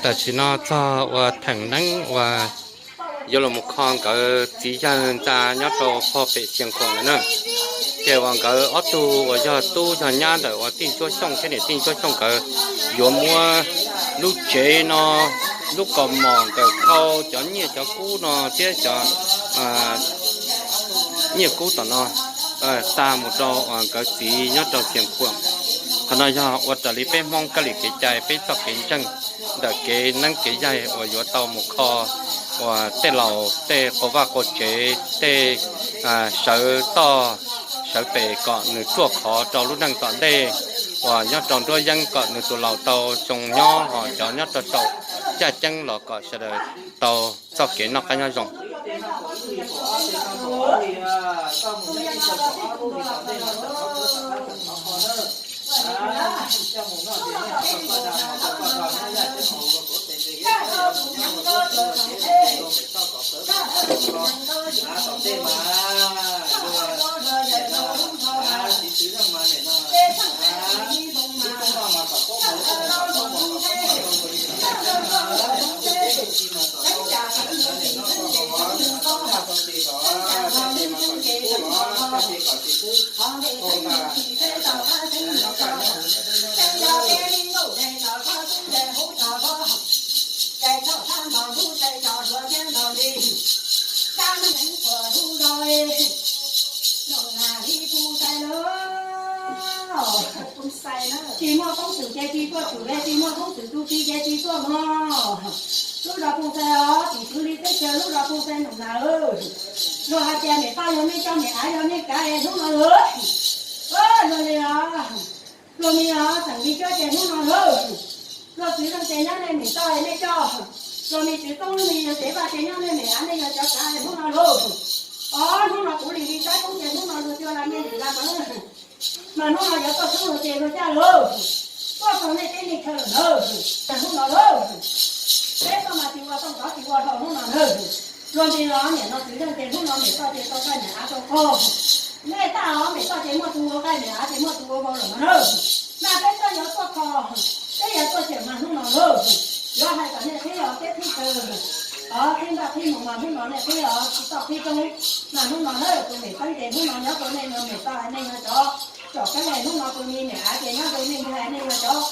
Tam sim no txog uas theem neeb uas yuav los mus kho nkawd txiv yawg ntxa nyob rau pog pem Xias Khuam lawm na. Ces uas nkawd ob tug uas yog tub yog nyab ntawm uas tij Ntsuab Xyooj thiab niam tij Ntsuab Xyooj nkawd yuav muab lub tsev no, lub kaus mom nkawd khau cov nyiaj cov kub no thiab cov nyiaj kub tom no xa mus rau uas nkawd txiv nyob rau Xias Khuam. Qhov no yog ua raws li peb Hmoob kab li kev cai, peb txoj kev ntseeg ntawm kev neeb kev yaig uas yuav tau mus kho uas tej laus tej qau vaj qau tsev, tej sawv toj sawv pem kom nws ruaj khov rau lub neej tom ntej uas nyob rau nruab yeeb kom nws tus laus tau zoo nyob, ho cov nyob rau saum caj ceeb los kom sawv daws tau txoj kev noj qab nyob zoo. Tsis muaj koob txwm ces tsis tuaj tsum, tsis muaj koob txwm tu txiv ces tsis tuaj mog. Lub zos Phooj Xais os, tim tswv li teb chaws lub zos Phooj Xais Noom Nas. Luag hais tias niam poj yog nej coj, niam av yog nej kav es hnub no lawm. Luag li os, luag li os, xeem li cuab ces hnub no lawm. Luag txwv leej ces nyob nej niam toj es nej coj. Luag li txwv koob li yog tsev vaj ces nyob nej niam av nej yog cov kav es hnub no lawm. Os, hnub no kuv li li saib koob ces hnub no luag cua la nej niam la pawv. Mas hnub no yuav tuaj tub luag ces luag caj lawm. Tuaj txog nej teb nej chaw lawm ntawd, cas hnub no lawm. Peb tuaj mas tsis ua toj ntxov tsis ua hlau hnub no ntawd. Luag li los niam no txwv leej ces hnub no niam toj ces tau qaij niam av tau qaug. Nej tag os, niam toj ces muaj tus ua qaij niam av ces muaj tus ua vau lawm no na. Mas peb tuaj yuav tuaj kho, peb yuav tuaj cawm mas hnub no lawm. Yuav hais kom nej qhib os, peb qhib chaw, os, qhib nroj qhib mus mas hnub no nej qhib os, tsis toj qhib roob. Mas hnub no na tus niam teeb ces hnub no nyob rau nej no niam toj nej yog cov tsom keeb es hnub no tus me niam av ces nyob rau nej ntag nej yog cov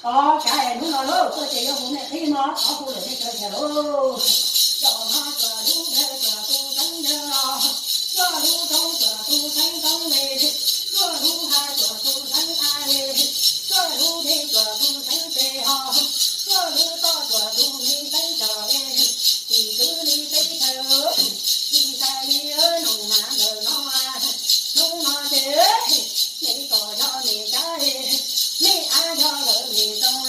os kav es hnub no lawm tuaj ces yuav hu nej qhib no, thov hu lawm nej cov tiag lauj. Cov no cov lub ntawd cov tus teeb ntawd os, cov lub roob cov tus teeb roob li, cov lub hav cov tus teeb hav li, cov lub dej cov tus teeb dej os, cov lub toj cov tus li teeb toj li. Tim tswv li teb chaws, tsis hais li Noom Nas ntawm no, hnub no ces nej kom yog nej kav, nej av yog lawv nej zoo,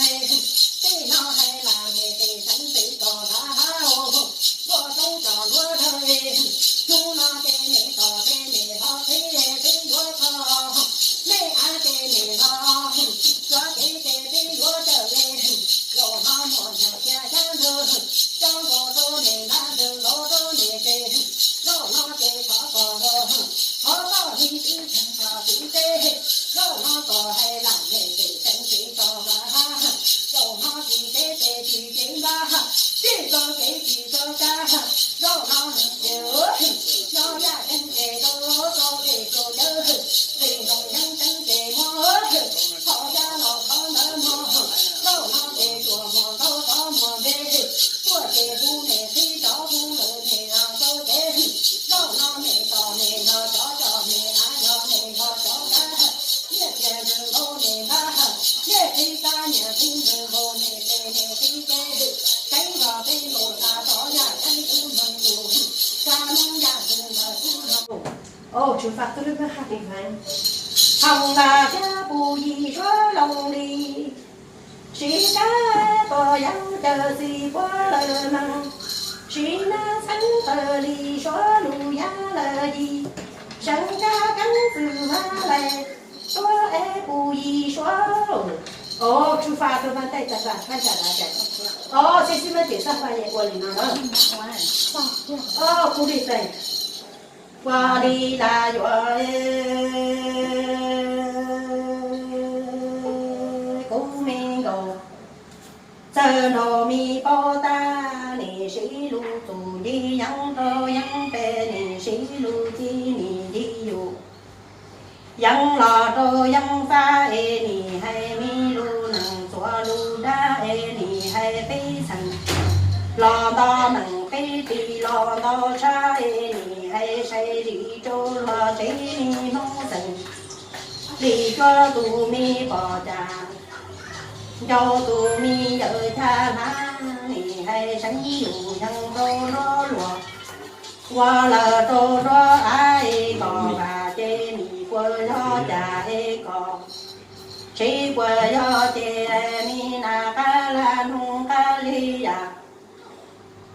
tej no hais mas nej tej xeeb tej kom nrhav hab, tuaj roob tso Tsis teb, zaum no kom hais lam mej pem teev tsis tau npab, zaum no tsis teb pem tsis ceev npab, tsis txog kev tsis txog kab, zaum no neeg ces nyob yaj ceeb ces rau rau pem rau cawv, pem nroog yeeb ceeb ces muab qhov yaj los qhov ntawd muag, zaum no ces tsuas muag ntaub tov muag npe, tuaj ces hu mej qhib tov hu lawm mej los rau cev, zaum no mej tos mej yog cov coj mej av yog mej yog cov kab, nyiaj txiag ntswg nkaus mej npab, nyiaj qhib kab nyiaj qhib ntswg nkaus mej pem mej qhib teb, ceev zog peb nkaus tas tov yaj ceeb kuv mloog kuv, tsa noob yaj ntswg ntawd kuv mloog. Oh, Tswv Faj, tub lub pab haj pis hais. Hoo las thiab puj yig suav loo li, sib kab tos yaj caw txiv puab lawm mas, sib nab xeeb taws li suav lug yaj lawm yig, seev kab keeb txwm mas lais tuab es puj yig suav. Oh, Tswv Faj, tub pab tej tas tas phaj tas tas tas. Oh, txij xib mab cem xaj faj yam ua li no lawm. Oh, kuv li tes. Ua li las yuav kuv me nkaus, txawm nrog me paub tag nim sib lug txuj nci yeeb rau yeeb pem nim sib lug ci nim nci yus. Yeeb los rau yeeb fab es nim hais me lug neeg txuas lug dab es nim hais peb xeem los nto neeg peb tij los nto tshab es nim hais sai zim rau luag tsev me Hmoob xeem. Lim cuab tus me pom cas, ncau tus me yawm chaj hnab, nim hais seev yus yeeb rau nruab luag, ua lawm rau nruab av es kom vam ces nim puas yog cas es kom, tsis puas yog ces me nas qab laj nug qab li yam.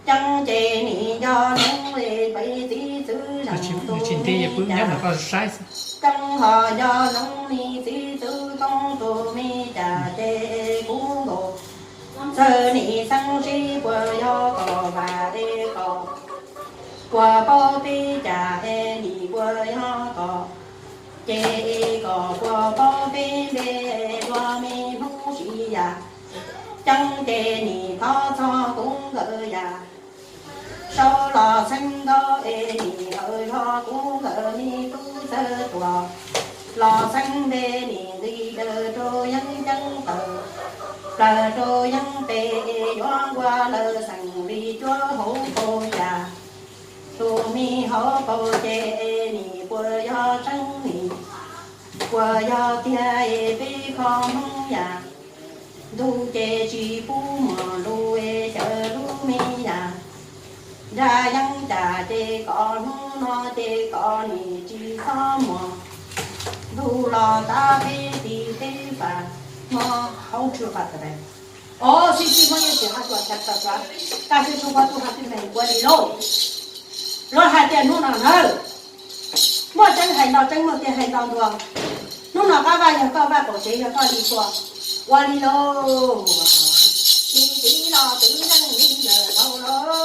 Ceeb ces nim nco noob li peb txiv txwv zeem tus me cas, ceeb ho nco noob me txiv txwv koob tus me cas ces kuv nkaus. Txawm nim xeeb tsis puas yog kom vam es kom, puas paub peb cas es nim puas yog kom, ces kom puas paub peb npe dua me Hmoob tsis yam. Ceeb ces nim thov txog kuv nkawd yam, sau los xeeb nkaus es nim hawm zog kuv nkawd me tub txawj tuam, los xeeb npe nim nqis daws rau yeeb ceeb taws, plaws rau yeeb pem es yuav nqua lawm xeem li cuab hauv paus cas. Tus me hauv paus ces nim puas yog tseeb nim, puas yog tiag es peb kho Hmoob yam. Ntuj ces tsis pub muag lug es cawm lub me yam, nra yeeb cas ces kom hnub no ces kom nim tsis txhob muag. Ntuj los tab peb tij peb fam, hmo hauv tshwj fam tas. Os, sib txij muab yeej tsis haj tuam tshaj tawm txog, tag sib tshua pov tus haj tij neeg ua li lauj. Luag hais tias hnub no nawb, muaj tseeb hais ntau, tseeb muaj tiag hais ntau ntua. Hnub no qab vaj yog koj vaj, qaum tsev yog koj li tua. Ua li lauj, txiv txiv los txiv leej li ntawm dhau lauj.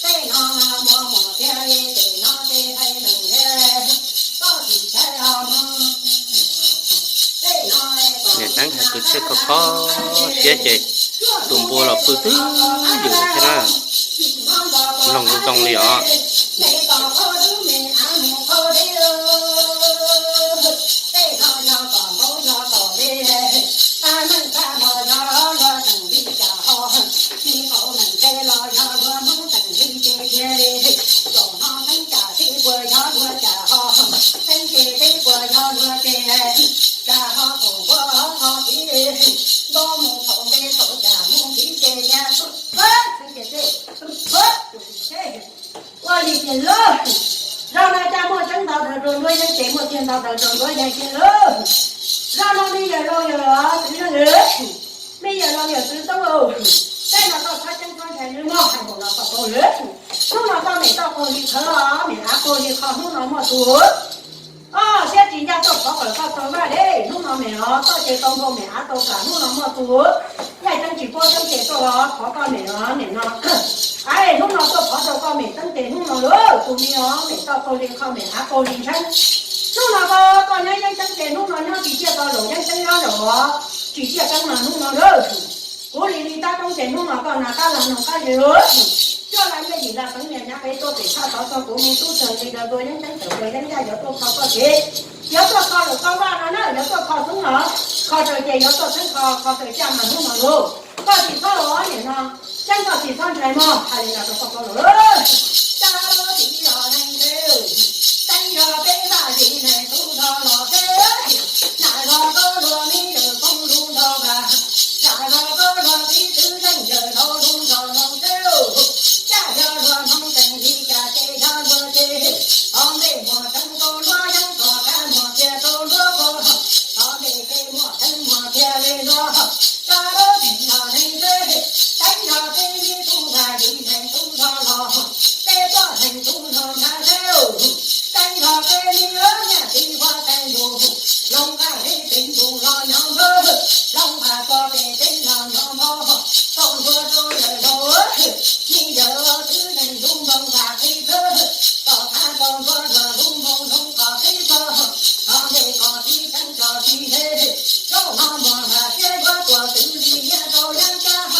Tej no muaj muaj tiag li, tej no tej hais leej li, koj tsis ntshai os mog. Niam Neeb hais kwv txhiaj kho kho siab ces tus npua los pw twb ywm thiab na. Mloog zoo zoo li os. Ua li tiag lauj, zaum no cas muaj tseeb ntau daws rau nruab yeeb ces muaj tiag ntau daws rau nruab yeeb tiag lauj. Zaum no me yawm laus yawm txwv, me yawm laus yawm txwv tub, tej no koj txhob ceeb txhob ntshai, lub moj hais npaum no koj paub lawm. Hnub no koj mem toj qaug li qhawv, mem av qaug li qho, hnub no muaj tus Os, siab tsis ncaj tuaj thov kom koj tau vaj li. Hnub no mem os, toj ces tau npau, mem av tau plam, hnub no muaj tus yaj ceeb tsis paub tseeb ces tuaj los thov koj mem os, mem no. Ai, hnub no tuaj thov rau koj Mem teeb tes hnub no lawm, tus me os mem toj qaug li qho mem av qaug li ntsheeb. Hnub no koj, koj nyob yeeb teeb tes hnub no nyob tsis ciaj, koj zaum yeeb teeb nyob zaum os, tsis ciaj teeb mas hnub no lawm. Kuv li li tab koob ces hnub no koj nas qab lag noog qab zes lawm. Coj la nyiaj yim la peev nias nyav qev tuaj pem tshaj tod txog kuv me tub txawg li, yuav tua yeeb teeb tawm tua yeeb yaj yuav tuaj kho koj kev, yuav tuaj kho lawm koj vaj no na, yuav tuaj kho xwb no, kho raws ces yuav tuaj xeeb kho, kho raws caj mas hnub no lauj. Koj tsis txhob los niam no, ceeb koj tsis txhob ntshai mog, hais li no rau koj paub lawm. Caj los tsis los neeg ntshe, teeb yog peb vaj li neeg tub nrho los peb, nam zog koj luag me yawm koob lub nrho vas, nam zog koj luag tib txwv leej yawm nrho lub nrho no ntshe, caj yog luag hmoov teem li cas ces yog luag ces, qhov ntej muag teeb rau luag yeeb, tom qab muag kiag rau luag pog, qhov ntej ces muag teeb muag kiag li luag. Caj los tsis los neeg ntshe, teeb yog peb li tub vaj li neeg tub nrho los, peb coj neeg tub nrho ntshav ntshe, teeb yog peb li niam txiv huab teev ntuj, looj qab li teev ntuj los nyob npawg, looj qab txog pem teb los nyob npawg, tau ntuag rau yawm laus, me yawm twb neeg lub npoo vaj qhib plawg, tom qab tau ntuag rau lub npoo looj qhov qhib plawg, qhov ntej kom tib teeb tso tib ntshe, zaum no muag vaj siab luag tuaj twv li niam rau yeeb cab,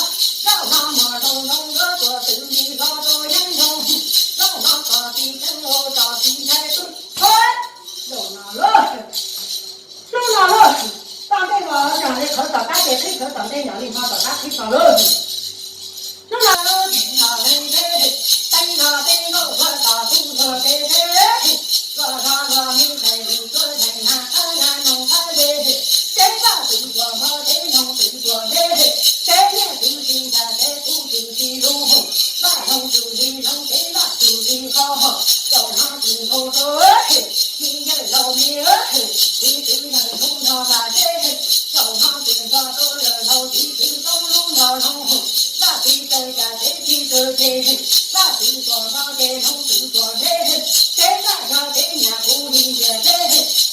zaum no muag looj looj luag tuaj twv li hlob rau yeeb nroog, zaum no kom tib teeb ua tso tib ntshai xwb. Zaum no lauj, hnub no lauj, tom ntej los yog li qhawv tom qab ces qhib, qhawv tom ntej yog li hmo tom qab qhib tso lauj. Hnub no lauj, teeb no leej ntshe, teeb no peb nkauj luag tom tub luag peb peb, luag zog luag me ntxhais lwm tuaj zeem nas qab nas noog qab zes, teb vaj twv tuaj hmo teb noog twv tuaj ntshe, teb niam twv tsis ntshai teb tub twv tsis lug, vaj noog twv tsis noog teb vaj twv tsis qhov, zaum no twv nkaus rau me yawm laus me, tib twv yawm hnub no vaj seb, zaum no twv nkaus rau yawm laus tib twv koob lub nrho noog, vaj twv tawg cas teb tsis tawg ces, vaj twv tuaj hmo ces noog twv tuaj ntshe, teb vaj yog teb niam kuv li ntiag seb,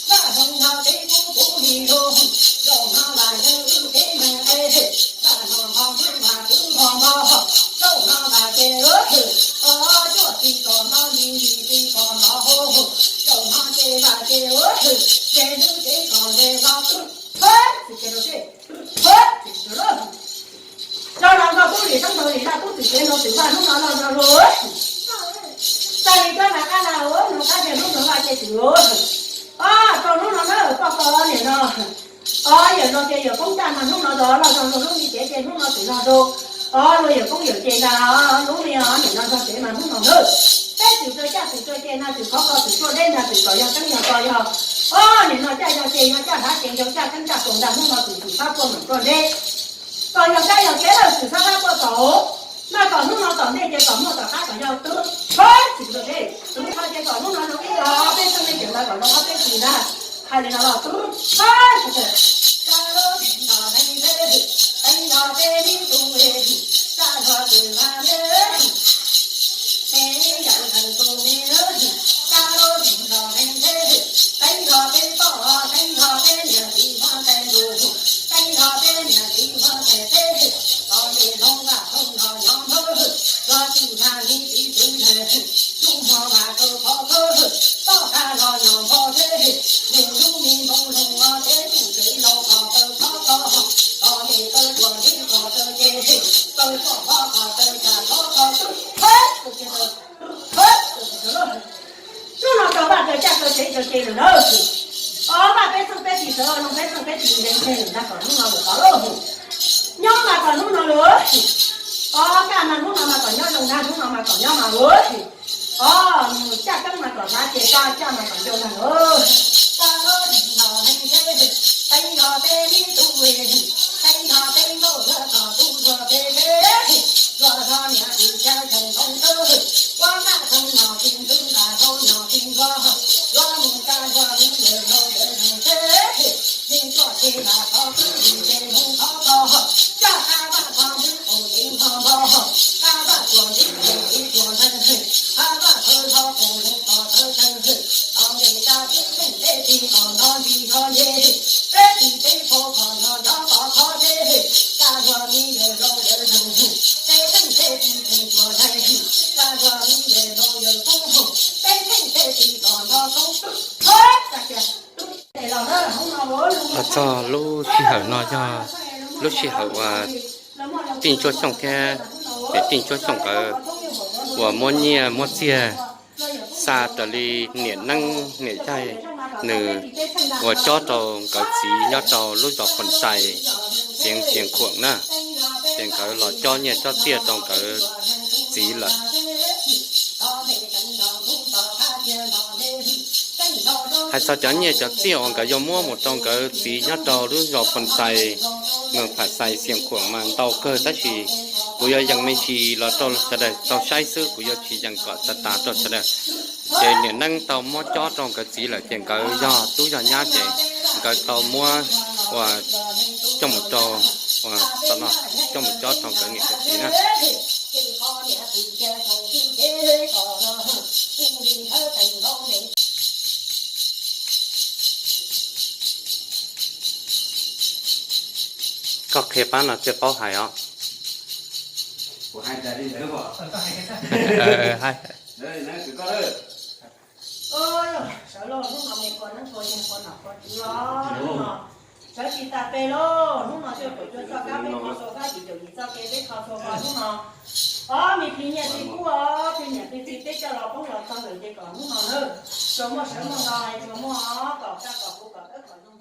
vaj noog yog teb kuv kuv li lug, zaum no vaj yawg wb kev neeg es, vaj no ho vaj twv ho ho, zaum no vaj ces, o, cuaj tsis kom no li li tsis kom no hauv, zaum no ces vaj ces, ces wb ces kom ces los twb, hab, tsis ces rau seb, hab, tsis ces rau. Los los nkaus tub lim xeeb ntaug lim laj tub twm kev ntaug twm vaj hnub no los nrog luag, txais li rab nas qab lag ua nug qab zes hnub nrog vaj ces twm, o, rau hnub no na poj kos niam no, o, yawm laus ces yawm koob caj mas hnub no los los nrog luag lub me cev ces hnub no twm los rau, o, luag yawm koob yawm ces ntag, lub me o niam no nrog kev mas hnub no na, peb twm rau caj twm rau ces na twm khov kho twm tuaj deb ntag twm kom yog teeb yog ko yog, o, niam no caj yog ces yog caj hlav ces yog caj teeb caj kaus ntag hnub no twm twm fab puaj meem tuaj deb. Kom yog kab yog kev lawm tsis txhob fab puaj txaus, mas kom hnub no tom ntej ces kom muaj tom qab kom yog twb, hab, tsis tau deb, twb qhov ces kom hnub no zoo ib los peb xeeb nej cem ntawd kom zoo ob peb tsis ntag, hais li no los twb, hab, tsis tau, tsa lub teeb no leej ntshe, teeb no peb li tub, tsa lub twm vaj le, peb yawm ntxawg tus me, tsa lub teeb no leej ntshe, teeb no peb poj, teeb no peb niam txiv huab tais ntuj, teeb no peb niam txiv huab tais teb, tom ntej looj vaj looj no nyob npawg, luag tij nag li txiv txwv ntag, tub hmo vaj rau qhov kawg, toj qab los nyob npog teb, nws lub me npoo looj ua teb tub tsev laus qhov taw thov txog, tom ntej taw tuaj li qhov taw ces, taw poj qhov taw cas thov txog twb, hab, Hnub no tau vaj tau caj tau tsev tau ce lawm na. O, vaj peb txooj peb tsis sawv, looj peb txooj peb tsis ntev ntshe lawm ntag, kom hnub no lawm tod lauj. Nyob mas kom hnub no lawm. O, kaj mas hnub no mas kom nyob zoo ntag, hnub no mas kom nyob mas lawm. O, caj teeb mas kom hlav, ces caj mas kom ncau ntag lawm. Teeb no peb nib tub, teeb no peb nkauj, tub tub peb peb, luag zog niam tsis caj tseem ntoo tawg, ua ntaj too no tsis ntxwv nqa rau no tsis ntuag, luag mus kaj luag mus ntawm rau ntawm ntawm teb, yeej tuaj tsis nqa qhov twb lim ces mus qhov txog, caj qab vaj qhov ntxwv qus tsis nqho npog, qab vaj tuam ntxwv qus tsis tuam neeg, qab vaj thawv zog qus mus tom thawv teeg, tom ntej caj tib teej teb tsis qhov nrov ntsis nrov nce, peb tsis teb qhov qhov nrov nrov tom qhov teb, kaj luag mus ntawm rau ntawm ntawm, teb teej teb tsis theej tuam neeg, kaj luag mus ntawm Los txog lub sij hawm no yog lub sij hawm uas Tij Ntsuab Xyooj thiab niam Tij Ntsuab Xyooj nkawd uas muab nyiaj muab txiag xa raws li niam Neeb niam Yaig nws uas cob rau nkawd txiv nyob rau lub zos Phoos Xais, xeev Xeev Khuam na, ces nkawd los cob nyiaj cob txiaj rau nkawd txiv lawm. Hais txog cov nyiaj cov txiaj uas nkawd yuav muab mus rau nkawd txiv nyob rau lub zos Phoos Xais, moos Pham Xais, Xeev Khuam mas ntau kawg, tab sis kuv yuav yees me ntsis los rau sawv daws tau saib xwb, kuv yuav tsis yees kom tas tas rau sawv daws. Ces niam Neeb tau muab cob rau nkawd txiv lawm, ces nkawd yog tub yog nyab, ces nkawd tau muab uas coj mus rau, uas tom no coj mus cob rau nkawd niam nkawd txiv na. Koj qhia pab no thiaj paub hais os. Sawv los hnub no me kua neeb kua yaig kua nom kua tswv os, hnub no sawv tsis tas pes lauj, hnub no xyoo kaum cuaj txoj kab peb qho xua fab yim caum yim txoj kev peb qho xua fab hnub no. Ob me plig nyiaj plig kub os, plig niam plig txiv peb coj los poob los txog lawm ces kom hnub no na, tsuas muaj sawv muaj ntau, tsuas muaj kom kaj kom kuv kom dawb kom zoo.